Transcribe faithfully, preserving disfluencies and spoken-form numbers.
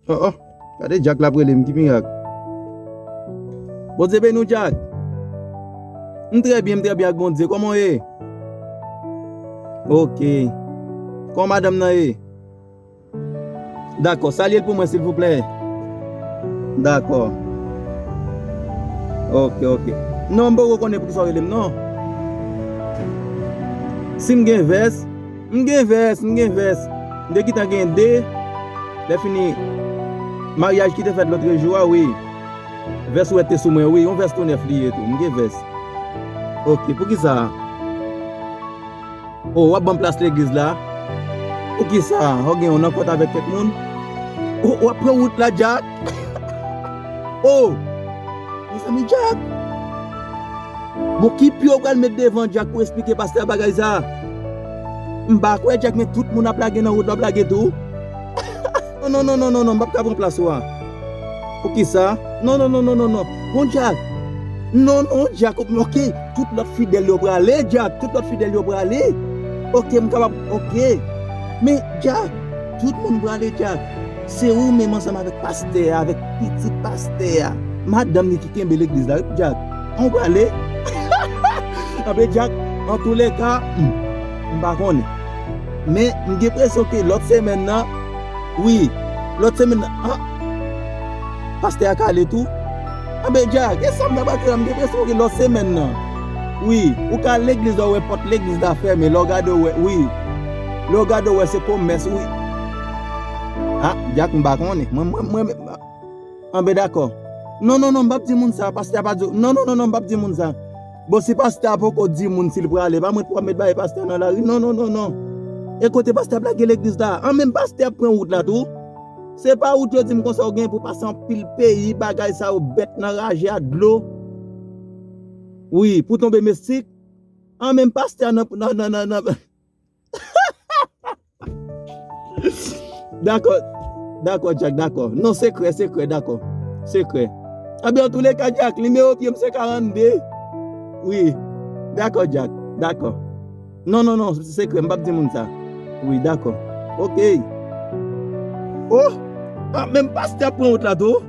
Oh, oh. Gade Jack la ap rele m, ki mirak. Bondye beni w, Jack. M trè byen, m trè byen ak Bondye. Kòman w ye? Ok. Kòman madanm nan ye? Dakò, salye l pou mwen, silvouplè. Dakò. Ok, ok. Non, m poko konnen poukisa w rele m, non. Si m gen vès, m gen vès, m gen vès. M te gentan gen de. Lè fini, maryaj ki te fèt lòt jou a, wi. Vès ou wè te sou mwen, wi. Yon vès tou nèf li ye tou. M gen vès. Ok, poukisa? Oh, w ap ban m plas legliz la? Poukisa? W gen yon rankont avèk kèk moun? Oh, w ap pran wout la, Jack? Oh! Mezanmi, Jack! Bon, ki pye w pral met devan Jack pou esplike pastè a bagay sa? M pa kwè, Jack, men tout moun ap lage nan wout la, w ap lage tou? Non, non, non, non, non, non, m p ap ka pran plas ou a. Poukisa? Non, non, non, non, non, non. Bon, Jack. Non, non, Jack. Ok, tout lòt fidèl yo prale, Jack. Tout lòt fidèl yo prale. Ok, m kapab. Ok. Men, Jack, tout moun prale, Jack. Se ou menm ansanm avèk pastè a, avèk pitit pastè a. Madanm li ki kenbe legliz la, wi, Jack. An w prale? Anben, Jack, antouleka, hmm, m pa konnen. Men, m gen enpresyon ke lòt semèn nan, wi, lòt semèn nan, ah, pastè a ka ale tou. Anben, Jack, e sa m t ap rakonte la, m gen enpresyon ke lòt semèn nan, wi, ou ka al legliz la, ou wè pòt legliz la fèmen, lè w gade, ou wè, wi, lè w gade, ou wè se komès, wi. Ah, Jack, m pa konnen. Mwen, mwen, mwen, Anben, dakò. Non, non, non, m p ap di moun sa, pastè a pa di w. Non, non, non, non, m p ap di moun sa. Bon, si pastè a poko di moun si l prale, pa mwen pou ap met bagay pastè a nan lari. Non, non, non, non. E kote pastè ap lage legliz la? An, menm pastè ap pran wout la tou. Se pa wout yo di m konsa w gen pou pase anpil peyi, bagay sa yo bèt nan raje a dlo. Wi, pou tonbe Meksik. An, menm pastè a nan, nan, nan, nan, nan, Dakò. Dakò, Jack, dakò. Non, sekrè, sekrè, dakò. Sekrè. Anben, antouleka, Jack, nimewo pye m se karannde. Wi. Dakò, Jack, dakò. Non, non, non, sekrè, m p ap di moun sa. Wi, dakò. Ok. Oh! Ah, menm pastè ap pran wout la tou.